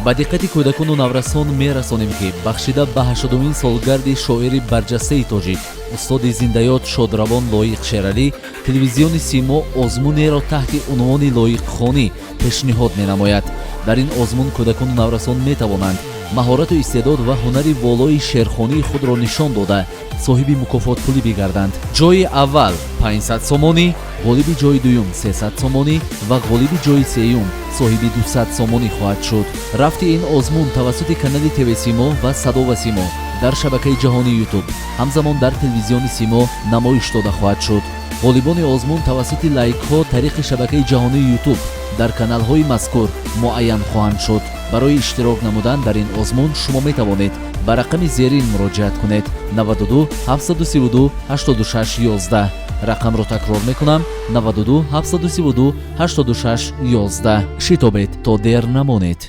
Ба диққати кӯдакону наврасон мерасонем, ки бахшида ба 80-умин солгарди шоири барҷастаи тоҷик, устоди зиндаёд шодравон Лоиқ Шералӣ, телевизиони «Симо» озмунеро таҳти унвони «Лоиқхонӣ» пешниҳод менамояд. Дар ин озмун кӯдакону наврасон метавонанд маҳорату истеъдод ва ҳунари волои шеърхонии худро нишон дода, соҳиби мукофотпулӣ бигарданд. Ҷойи аввал 500 сомонӣ, ғолиби ҷойи дуюм 300 сомонӣ ва ғолиби ҷойи сеюм соҳиби 200 сомонӣ хоҳад шуд. Рафти ин озмун тавассути канали ТВ Симо ва Садо ва Симо дар шабакаи ҷаҳонии Ютуб, ҳамзамон дар телевизиони Симо намоиш дода хоҳад шуд. Ғолибони озмун тавассути лайкҳо тариқи шабакаи ҷаҳонии Ютуб дар каналҳои мазкур муайян хоҳанд шуд. Барои иштирок намудан дар ин озмун шумо метавонед ба рақами зерин муроҷиат кунед: 92 732 86 11. Рақамро такрор мекунам: 92 732 86 11. Шитобед, то дер намонед.